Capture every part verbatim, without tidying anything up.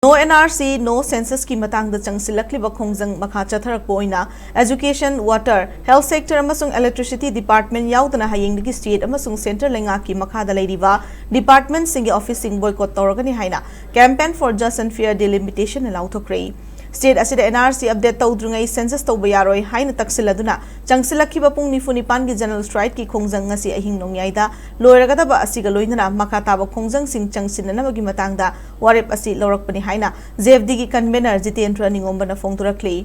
No N R C, no Census ꯀꯤ ꯃꯇꯥꯡꯗ ꯆꯪꯁꯤꯜꯂꯛꯂꯤꯕ ꯈꯣꯡꯖꯪ ꯃꯈꯥ ꯆꯠꯊꯔꯛꯄ ꯑꯣꯏꯅ Education, Water, Health Sector ꯑꯃꯁꯨꯡ Electricity Department ꯌꯥꯎꯗꯅ ꯍꯌꯦꯡꯗꯒꯤ state ꯑꯃꯁꯨꯡ centre ꯂꯩꯉꯥꯛꯀꯤ ꯃꯈꯥꯗ ꯂꯩꯔꯤꯕ department ꯁꯤꯡꯒꯤ office ꯁꯤꯡ boycott ꯇꯧꯔꯒꯅꯤ ꯍꯥꯏꯅ Campaign for Just and Fair Delimitation ꯅ ꯂꯥꯎꯊꯣꯛꯈ꯭ꯔꯦ꯫ State ꯑꯁꯤꯗ N R C update ꯇꯧꯗ꯭ꯔꯤꯉꯩ census ꯇꯧꯕ ꯌꯥꯔꯣꯏ ꯍꯥꯏꯅ ꯇꯛꯁꯤꯜꯂꯗꯨꯅ ꯆꯪꯁꯤꯜꯂꯛꯈꯤꯕ ꯄꯨꯡ ꯅꯤꯐꯨ ꯅꯤꯄꯥꯟꯒꯤ general strike ꯀꯤ ꯈꯣꯡꯖꯪ ꯉꯁꯤ ꯑꯍꯤꯡ ꯅꯣꯡꯌꯥꯏꯗ ꯂꯣꯏꯔꯒꯗꯕ ꯑꯁꯤꯒ ꯂꯣꯏꯅꯅ ꯃꯈꯥ ꯇꯥꯕ ꯈꯣꯡꯖꯪꯁꯤꯡ ꯆꯪꯁꯤꯟꯅꯅꯕꯒꯤ ꯃꯇꯥꯡꯗ ꯋꯥꯔꯦꯞ ꯑꯁꯤ ꯂꯧꯔꯛꯄꯅꯤ ꯍꯥꯏꯅ J F D ꯒꯤ convener ꯖꯤꯇꯦꯟꯗ꯭ꯔ ꯅꯤꯉꯣꯝꯕꯅ ꯐꯣꯡꯗꯣꯔꯛꯂꯤ꯫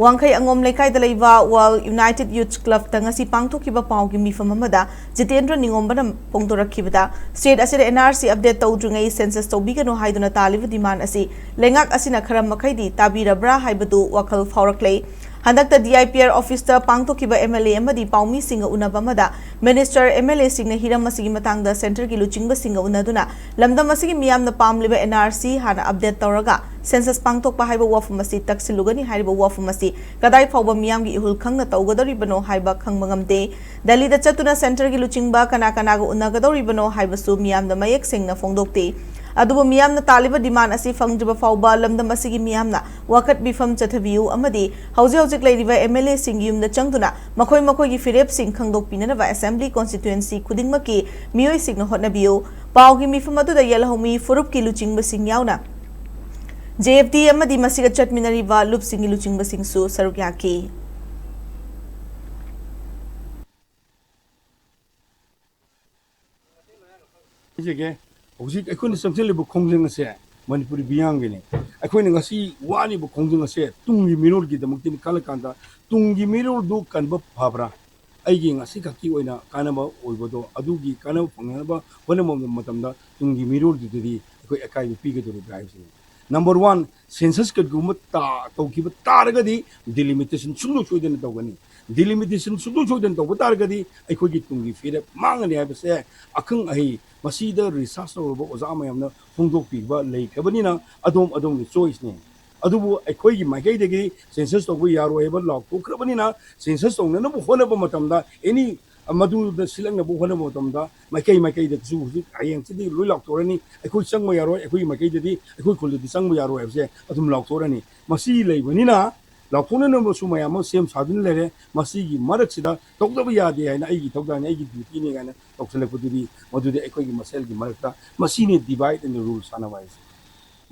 ꯋꯥꯡꯈꯩ ꯑꯉꯣꯝ ꯂꯩꯀꯥꯏꯗ ꯂꯩꯕ World United Youth Club ꯇ ꯉꯁꯤ ꯄꯥꯡꯊꯣꯛꯈꯤꯕ ꯄꯥꯎꯒꯤ ꯃꯤꯐꯝ ꯑꯃꯗ ꯖꯤꯇꯦꯟꯗ꯭ꯔ ꯅꯤꯉꯣꯝꯕꯅ ꯐꯣꯡꯗꯣꯔꯛꯈꯤꯕꯗ, state ꯑꯁꯤꯗ N R C update ꯇꯧꯗ꯭ꯔꯤꯉꯩ census ꯇꯧꯕꯤꯒꯅꯨ ꯍꯥꯏꯗꯨꯅ ꯇꯥꯜꯂꯤꯕ demand ꯑꯁꯤ ꯂꯩꯉꯥꯛ ꯑꯁꯤꯅ ꯈꯔ ꯃꯈꯩꯗꯤ ꯇꯥꯕꯤꯔꯕ꯭ꯔꯥ ꯍꯥꯏꯕꯗꯨ ꯋꯥꯈꯜ ꯐꯥꯎꯔꯛꯂꯦ꯫ ꯍꯟꯗꯛꯇ D I P R office ꯇ ꯄꯥꯡꯊꯣꯛꯈꯤꯕ M L A ꯑꯃꯗꯤ ꯄꯥꯎꯃꯤꯁꯤꯡꯒ ꯎꯅꯕ ꯑꯃꯗ minister, M L A ꯁꯤꯡꯅ ꯍꯤꯔꯝ ꯑꯁꯤꯒꯤ ꯃꯇꯥꯡꯗ centre ꯒꯤ ꯂꯨꯆꯤꯡꯕꯁꯤꯡꯒ ꯎꯅꯗꯨꯅ ꯂꯝꯗꯝ ꯑꯁꯤꯒꯤ ꯃꯤꯌꯥꯝꯅ ꯄꯥꯝꯂꯤꯕ N R C ꯍꯥꯟꯅ update ꯇꯧꯔꯒ census ꯄꯥꯡꯊꯣꯛꯄ ꯍꯥꯏꯕ ꯋꯥꯐꯝ ꯑꯁꯤ ꯇꯛꯁꯤꯜꯂꯨꯒꯅꯤ ꯍꯥꯏꯔꯤꯕ ꯋꯥꯐꯝ ꯑꯁꯤ ꯀꯗꯥꯏ ꯐꯥꯎꯕ ꯃꯤꯌꯥꯝꯒꯤ ꯏꯍꯨꯜ ꯈꯪꯅ ꯇꯧꯒꯗꯧꯔꯤꯕꯅꯣ ꯍꯥꯏꯕ ꯈꯪꯕ ꯉꯝꯗꯦ꯫ ꯗꯦꯜꯂꯤꯗ ꯆꯠꯇꯨꯅ centre ꯒꯤ ꯂꯨꯆꯤꯡꯕ ꯀꯅꯥ ꯀꯅꯥꯒ ꯎꯅꯒꯗꯧꯔꯤꯕꯅꯣ ꯍꯥꯏꯕꯁꯨ ꯃꯤꯌꯥꯝꯗ ꯃꯌꯦꯛ ꯁꯦꯡꯅ ꯐꯣꯡꯗꯣꯛꯇꯦ꯫ ꯑꯗꯨꯕꯨ ꯃꯤꯌꯥꯝꯅ ꯇꯥꯜꯂꯤꯕ demand ꯑꯁꯤ ꯐꯪꯗ꯭ꯔꯤꯕ ꯐꯥꯎꯕ ꯂꯝꯗꯝ ꯑꯁꯤꯒꯤ ꯃꯤꯌꯥꯝꯅ ꯋꯥꯀꯠ ꯃꯤꯐꯝ ꯆꯠꯊꯕꯤꯌꯨ ꯑꯃꯗꯤ ꯍꯧꯖꯤꯛ ꯍꯧꯖꯤꯛ ꯂꯩꯔꯤꯕ M L A ꯁꯤꯡꯒꯤ ꯌꯨꯝꯗ ꯆꯪꯗꯨꯅ ꯃꯈꯣꯏ ꯃꯈꯣꯏꯒꯤ ꯐꯤꯔꯦꯞꯁꯤꯡ ꯈꯪꯗꯣꯛꯄꯤꯅꯅꯕ assembly constituency ꯈꯨꯗꯤꯡꯃꯛꯀꯤ ꯃꯤꯑꯣꯏꯁꯤꯡꯅ ꯍꯣꯠꯅꯕꯤꯌꯨ꯫ ꯄꯥꯎꯒꯤ ꯃꯤꯐꯝ ꯑꯗꯨꯗ ꯌꯦꯜꯍꯧꯃꯤ ꯐꯨꯔꯨꯞꯀꯤ ꯂꯨꯆꯤꯡꯕꯁꯤꯡ ꯌꯥꯎꯅ J F D ꯑꯃꯗꯤ ꯃꯁꯤꯒ ꯆꯠꯃꯤꯟꯅꯔꯤꯕ ꯂꯨꯞꯁꯤꯡꯒꯤ ꯂꯨꯆꯤꯡꯕꯁꯤꯡꯁꯨ ꯁꯔꯨꯛ ꯌꯥꯈꯤ꯫ ꯍꯥꯏꯖꯒꯦ, ꯍꯧꯖꯤꯛ ꯑꯩꯈꯣꯏꯅ ꯆꯪꯁꯤꯜꯂꯤꯕ ꯈꯣꯡꯖꯪ ꯑꯁꯦ ꯃꯅꯤꯄꯨꯔꯤ ꯃꯤꯌꯥꯝꯒꯤꯅꯤ꯫ ꯑꯩꯈꯣꯏꯅ ꯉꯁꯤ ꯋꯥꯔꯤꯕ ꯈꯣꯡꯖꯪ ꯑꯁꯦ ꯇꯨꯡꯒꯤ ꯃꯤꯔꯣꯜꯒꯤꯗꯃꯛꯇꯅꯤ ꯈꯜꯂꯀꯥꯟꯗ, ꯇꯨꯡꯒꯤ ꯃꯤꯔꯣꯜꯗꯨ ꯀꯟꯕ ꯐꯕ꯭ꯔꯥ? ꯑꯩꯒꯤ ꯉꯁꯤ ꯈꯛꯀꯤ ꯑꯣꯏꯅ ꯀꯥꯟꯅꯕ ꯑꯣꯏꯕꯗꯣ, ꯑꯗꯨꯒꯤ ꯀꯥꯟꯅꯕ ꯐꯪꯅꯅꯕ ꯍꯣꯠꯅꯕ ꯃꯇꯝꯗ ꯇꯨꯡꯒꯤ ꯃꯤꯔꯣꯜꯗꯨꯗꯗꯤ ꯑꯩꯈꯣꯏ ꯑꯀꯥꯏꯕ ꯄꯤꯒꯗꯧꯔꯤꯕ꯭ꯔꯥ ꯍꯥꯏꯕꯁꯤꯅꯤ꯫ Number one, census ꯀꯔꯤꯒꯨꯝꯕ ꯇꯥ-, ꯇꯧꯈꯤꯕ ꯇꯥꯔꯒꯗꯤ delimitation ꯁꯨꯡꯁꯣꯏ ꯁꯣꯏꯗꯅ ꯇꯧꯒꯅꯤ꯫ Delimitation ꯁꯨꯡꯁꯣꯏ ꯁꯣꯏꯗꯅ ꯇꯧꯕ ꯇꯥꯔꯒꯗꯤ ꯑꯩꯈꯣꯏꯒꯤ ꯇꯨꯡꯒꯤ ꯐꯤꯔꯦꯞ ꯃꯥꯡꯒꯅꯤ ꯍꯥꯏꯕꯁꯦ ꯑꯈꯪ ꯑꯍꯩ, ꯃꯁꯤꯗ research ꯇꯧꯔꯕ ꯑꯣꯖꯥ ꯃꯌꯥꯝꯅ ꯐꯣꯡꯗꯣꯛꯄꯤꯕ ꯂꯩꯈ꯭ꯔꯕꯅꯤꯅ ꯑꯗꯣꯝ ꯑꯗꯣꯝꯒꯤ choice ꯅꯤ꯫ ꯑꯗꯨꯕꯨ ꯑꯩꯈꯣꯏꯒꯤ ꯃꯥꯏꯀꯩꯗꯒꯤ census ꯇꯧꯕ ꯌꯥꯔꯣꯏ ꯍꯥꯏꯕ ꯂꯥꯎꯊꯣꯛꯈ꯭ꯔꯕꯅꯤꯅ, census ꯇꯧꯅꯅꯕ ꯍꯣꯠꯅꯕ ꯃꯇꯝꯗ any ꯃꯗꯨꯗ ꯁꯤꯜꯂꯛꯅꯕ ꯍꯣꯠꯅꯕ ꯃꯇꯝꯗ ꯃꯥꯏꯀꯩ ꯃꯥꯏꯀꯩꯗꯁꯨ ꯍꯧꯖꯤꯛ ꯍꯌꯦꯡꯁꯤꯗꯤ ꯂꯣꯏ ꯂꯥꯎꯊꯣꯛꯔꯅꯤ꯫ ꯑꯩꯈꯣꯏ ꯆꯪꯕ ꯌꯥꯔꯣꯏ, ꯑꯩꯈꯣꯏꯒꯤ ꯃꯥꯏꯀꯩꯗꯗꯤ, ꯑꯩꯈꯣꯏ ꯈꯨꯜꯗꯗꯤ ꯆꯪꯕ ꯌꯥꯔꯣꯏ ꯍꯥꯏꯕꯁꯦ ꯑꯗꯨꯝ ꯂꯥꯎꯊꯣꯛꯔꯅꯤ꯫ ꯃꯁꯤ ꯂꯩꯕꯅꯤꯅ ꯂꯥꯎꯊꯣꯛꯅꯅꯕꯁꯨ ꯃꯌꯥꯝ ꯑꯃ ꯁꯦꯝ ꯁꯥꯗꯨꯅ ꯂꯩꯔꯦ꯫ ꯃꯁꯤꯒꯤ ꯃꯔꯛꯁꯤꯗ ꯇꯧꯗꯕ ꯌꯥꯗꯦ ꯍꯥꯏꯅ, ꯑꯩꯒꯤ ꯏꯊꯧꯗꯥꯡꯅꯤ, ꯑꯩꯒꯤ ꯗ꯭ꯌꯨꯇꯤꯅꯤ ꯀꯥꯏꯅ ꯇꯧꯁꯜꯂꯛꯄꯗꯨꯗꯤ, ꯃꯗꯨꯗꯤ ꯑꯩꯈꯣꯏꯒꯤ ꯃꯁꯦꯜꯒꯤ ꯃꯔꯛꯇ ꯃꯁꯤꯅꯤ divide and rule ꯁꯥꯟꯅꯕ ꯍꯥꯏꯁꯦ꯫